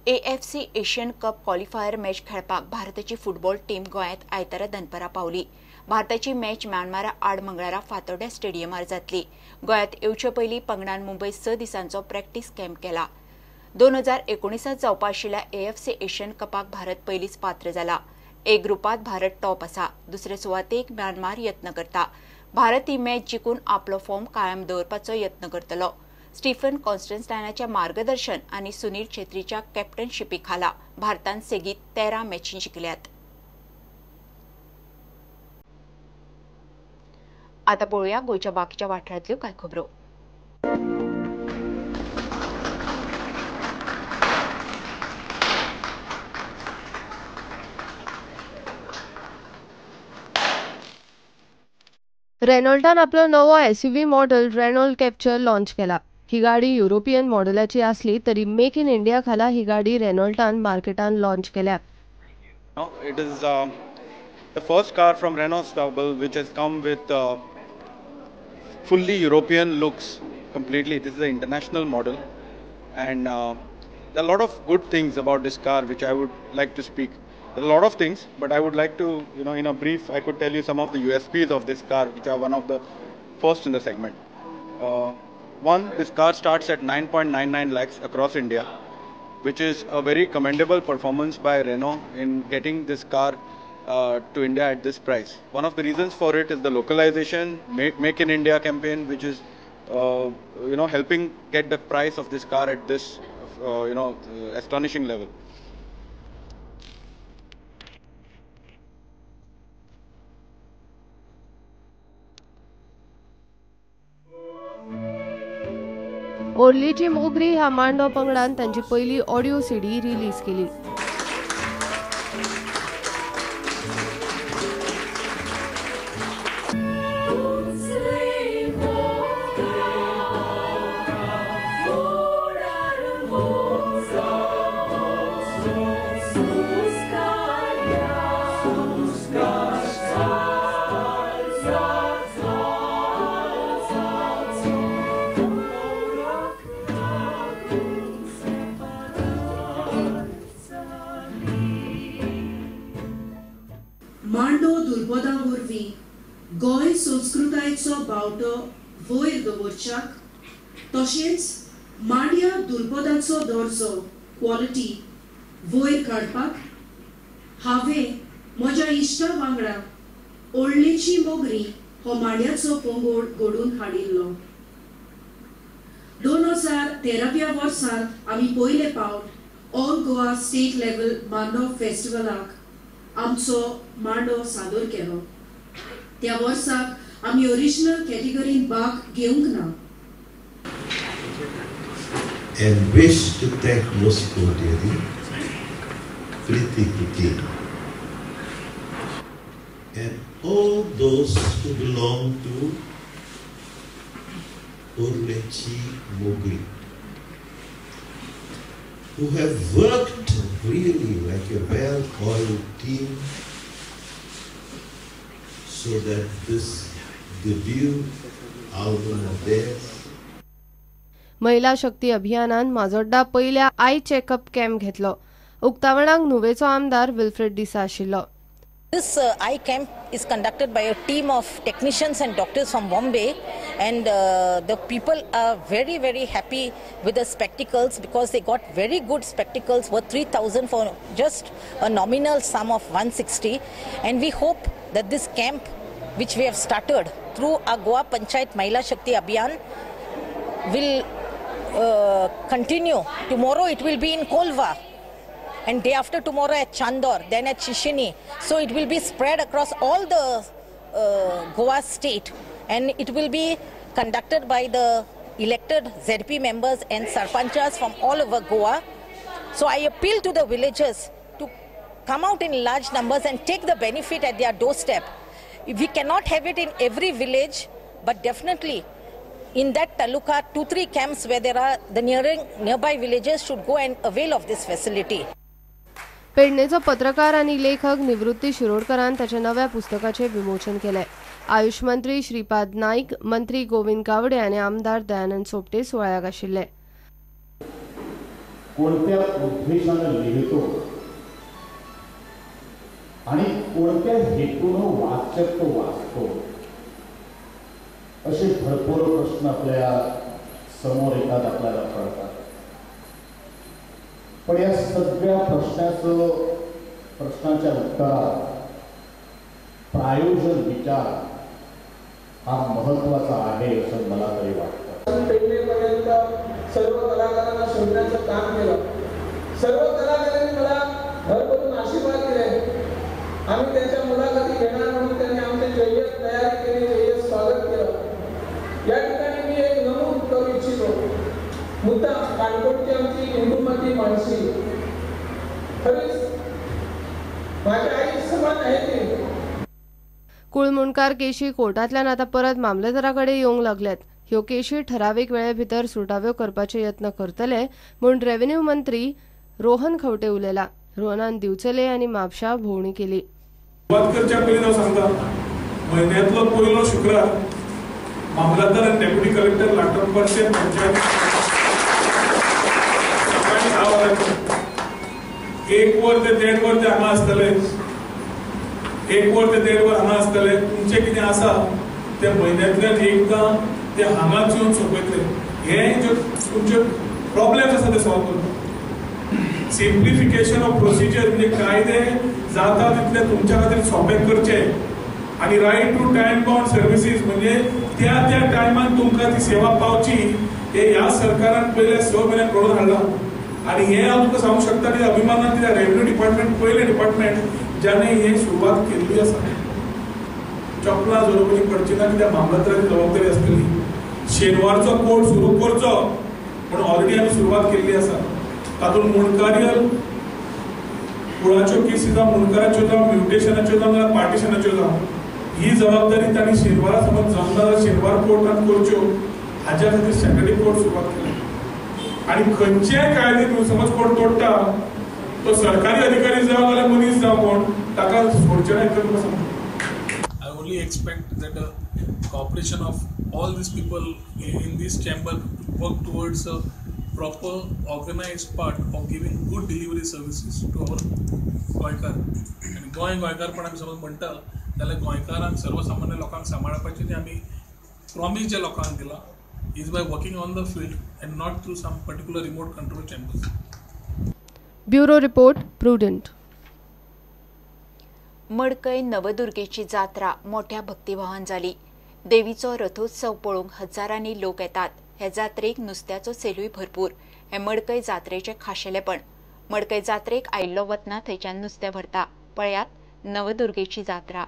AFC Asian cup qualifier match खेळपाक भारताची football team गोंयांत आयतारा दनपरां पावली. भारताची मॅच म्यानमारा आड मंगळारा फातोड्ड्या स्टेडियमार जातली. गोंयांत येवचे पयलीं पंगडान मुंबय 6 दिसांचो प्रॅक्टीस कॅम्प केला. 2019 जावपा आशिल्ल्या एएफसी एशियन कपाक भारत पयलींच पात्र जाला. ए ग्रुपांत भारत टॉप आसा. दुसरे सुवातेक म्यानमार यत्न करता. भारत ही मॅच जिखून आपलो फॉर्म कायम दवरपाचो यत्न करतलो. स्टीफन कॉन्स्टन्टायनाच्या मार्गदर्शन आनी सुनील छेत्रीच्या कॅप्टनशिपी खाला भारतान सेगीत 13 मॅची जिखल्यात. आता पळोवया गोंयच्या बाकीच्या वाठारांतल्यो कांय खबरो. रेनॉल्टान आपलो नवो SUV model Renault Captur launch केला. ही गाडी युरोपियन मॉडेलाची आसली तरी मेक इन इंडिया खाला ही गाडी रेनॉल्टान मार्केटान लॉन्च केल्या. It is the first car from Renault stable which has come with fully European looks completely. This is an international model and there are a lot of good things about this car which I would like to speak. There are a lot of things, but I would like to, you know, in a brief, I could tell you some of the USPs of this car, which are one of the first in the segment. One, this car starts at 9.99 lakhs across India, which is a very commendable performance by Renault in getting this car to India at this price. One of the reasons for it is the localization, Make in India campaign, which is, you know, helping get the price of this car at this, you know, astonishing level. ओर्लीची मोगरी ह्या मांडो पंगडान तांची पयली audio CD release केली. मांडो दुर्पदा वरवीं गोंय संस्कृतायेचो बावटो वयर दवरच्याक तशेंच मांड्या दुर्पदाचो दर्जो क्वॉलिटी वयर काडपाक हांवें म्हज्या इश्टा वांगडा ओडलेची मोगरी हो मांड्याचो पंगड घडोवन हाडिल्लो. 2013व्या वर्सांत आमी पयले फावट ऑल गोवा स्टेट लेवल मांडो फेस्टिवलाक आमचो मांडो सादर केलो. त्या वर्साक आमी ओरिजिनल कॅटेगरीन भाग घेवंक ना. And wish to thank most cordially Preeti Kutir and all those who belong to Orlechi Mogri, who have worked really like a well-oiled team so that this debut album of theirs. महिला शक्ती अभियानान माजोड्डा पयल्या I checkup camp घेतलो. उक्तावणाक नुवेचो आमदार Wilfred D'Sa आशिल्लो. This eye camp is conducted by a team of technicians and doctors from Bombay, and the people are very, very happy with the spectacles because they got very good spectacles worth 3,000 for just a nominal sum of 160. And we hope that this camp, which we have started through our Goa Panchayat Mahila Shakti Abhiyan, will continue. Tomorrow it will be in Kolva, and day after tomorrow at Chandor, then at Shishini. So it will be spread across all the Goa state, and it will be conducted by the elected ZP members and sarpanchas from all over Goa. So I appeal to the villagers to come out in large numbers and take the benefit at their doorstep. We cannot have it in every village, but definitely in that taluka, 2-3 camps where there are the nearby villages should go and avail of this facility. पेडणेचो पत्रकार आनी लेखक निवृत्ती शिरोडकरान ताच्या नव्या पुस्तकाचें विमोचन केलें. आयुष मंत्री श्रीपाद नाईक, मंत्री गोविंद गावडे आनी आमदार दयानंद सोपटे सुवाळ्याक आशिल्ले. कोणत्या उद्देशानं लिहितो आणि कोणत्या हेतूनं वाचक तो वाचतो, असे भरपूर प्रश्न आपल्या समोर येतात, आपल्याला पडतात. पण या सगळ्या प्रश्नाच्या उत्तरात प्रायोजन विचार हा महत्त्वाचा आहे असं मला तरी वाटतं. पेडणेपर्यंत सर्व कलाकारांना शोधण्याचं काम केलं. सर्व कलाकारांनी मला भरभरून आशीर्वाद दिले. आम्ही त्यांच्या मुलाखती घेणार म्हणून त्यांनी आमचे जय्यत तयारी केली, जय्यत स्वागत केलं. या ठिकाणी मी एक नमूद करू इच्छितो. मुद्दा काणकोणची आमची इंदुमती मानसी, खरीच माझ्या आई समान आहे ती. कुळमुंडकार केशी कोर्टांतल्यान आतां परत मामलेदारा कडेन येवंक लागल्यात. ह्यो केशी ठरावीक वेळे भितर सुटाव्यो करपाचे यत्न करतले म्हूण रेव्हेन्यू मंत्री रोहन खंवटे उलयला. रोहनान दिवचले आनी म्हापशा भोंवडी केली. सुरवात करच्या पयलीं हांव सांगता, म्हयन्यांतलो पयलो शुक्रार मामलतदार आनी डेप्युटी कलेक्टर लाटंबरचे पंचायत सकाळी 10 वरांचेर 1 वर ते 1.5 वर ते हांगा आसतले, 1 वर ते 1.5 वर हांगा आसतले. तुमचें कितें आसा तें म्हयन्यांतल्यान एकदां ते हांगाच येवन सोंपयतले. हे जे तुमचे प्रॉब्लेम्स आसा ते सॉल्व करता. सिम्प्लिफिकेशन ऑफ प्रोसिजर म्हणजे कायदे जाता तितले तुमच्या खातीर सोंपे करचे आनी right to time bound services म्हणजे त्या त्या टायमान तुमकां ती सेवा पावची हे ह्या सरकारान पयल्या 6 म्हयन्याक घडोवन हाडलां. आनी हें हांव तुमकां सांगूंक शकता की अभिमानान कित्याक रेव्हेन्यू डिपार्टमेंट पयलें डिपार्टमेंट ज्याने हें सुरवात केल्ली आसा. चपलां जोडोवपाची पडची ना कित्याक मामलतदाराची जबाबदारी आसतली. शेनवारचो कोर्ट सुरू करचो म्हणून ऑलरेडी आमी सुरवात केल्ली आसा. तातूंत मुंडकारियल कुळाच्यो केसी जावं, मुंडकाराच्यो जावं, म्युटेशनाच्यो जावं, नाल्यार पार्टिशनाच्यो जावं, ही जबाबदारी तांणी शेनवारा समज जमना जाल्यार शेनवार कोर्टान करच्यो हाज्या खातीर सॅटर्डे कोर्ट सुरवात केली. आनी खंयचेय कायदे तूं समज कोण तोडटा तो सरकारी अधिकारी जावं नाल्यार मनीस जावं कोण, ताका सोडचें ना इतलें तुमकां सांगता. I only expect that the cooperation of all these people in this chamber work towards a proper organized part of giving good delivery services to our गोंयकार. आनी गोंय गोंयकारपण आमी समज म्हणटा जाल्यार गोंयकारांक सर्वसामान्य लोकांक सांबाळपाचें जें आमी प्रॉमीस जे लोकांक दिलां is by working on the field and not through some particular remote control chambers. Bureau report, Prudent. Madkai नवदुर्गेची जात्रा मोठ्या भक्तिभावान जाली. देवीचो रथोत्सव पळोवंक हजारांनी लोक येतात. हे जात्रेक नुस्त्याचो सेलूय भरपूर. हे मडकय जात्रेचें खाशेलेपण. मडकय जात्रेक आयिल्लो वतना थंयच्यान नुस्तें व्हरता. पळयात नवदुर्गेची जात्रा.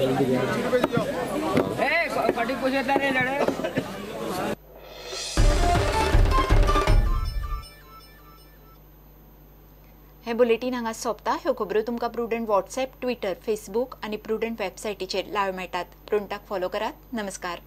हे बुलेटीन हांगा सोंपता. ह्यो खबरो तुमकां प्रुडंट वॉट्सएप, ट्विटर, फेसबूक आनी प्रुडंट वेबसायटीचेर लायव्ह मेळटात. प्रुडंटाक फॉलो करात. नमस्कार.